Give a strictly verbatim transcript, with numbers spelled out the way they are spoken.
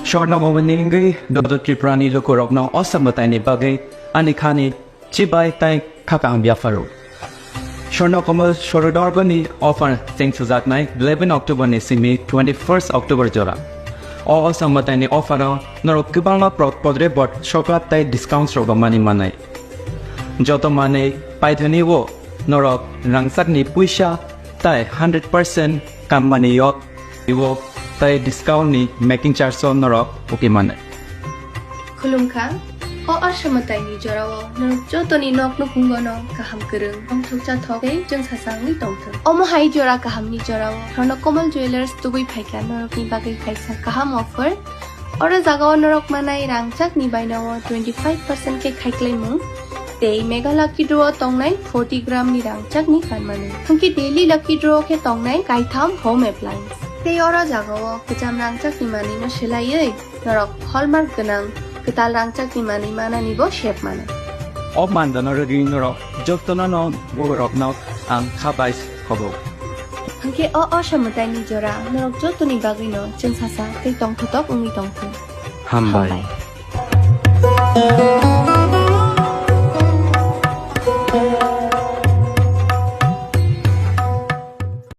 Swarno Komolni wngwi joto Tripurani lukurokno o samwtaini bagwi ani khani chibai tai khakang yapharo. Swarno Komol Sorodorboni offer cheng sujaknai eleven October ni simi twenty-first October jora. O, o samwtaini offer o norok kwbangma pro-, podre bot soklat tai discounts rok mani manai. Joto manwi paithani o norok rangchakni puisa tai hundred percent kammani yok iwo tai discount ni making charge o norok uki mano. Khulumkha, o aswmwtaini jorao norok jotoni nok nukhungo no kaham kwrwng, tongthok chathok tei chwngsasangwi tongthok. Omo hai jora kahamni jorao Swarno Komol Jewellers tubui phaikha norokni bagwi kaisa kaham offer. Oro jagao norok manai rangchakni bainao twenty five percent khe khaiklaimung tei Mega Lucky Draw o tongnai forty gram ni rangchakni kanmani. Hwnkhe Daily Lucky Draw khe tongnai kaitham home appliance. Tei oro jagao kwcham rangchakni manwino swlaiwi norok hallmark gwnang kwtal rangchakni manwi manani bo sep mano. O mandano rwgwi norok jotono no borokno ang khabai khobo. Hwnkhe o, o samwtaini jora norok jotoni bagwino chwngsasa tei tongthotok wngwi tongthung. Hambai. Hambai.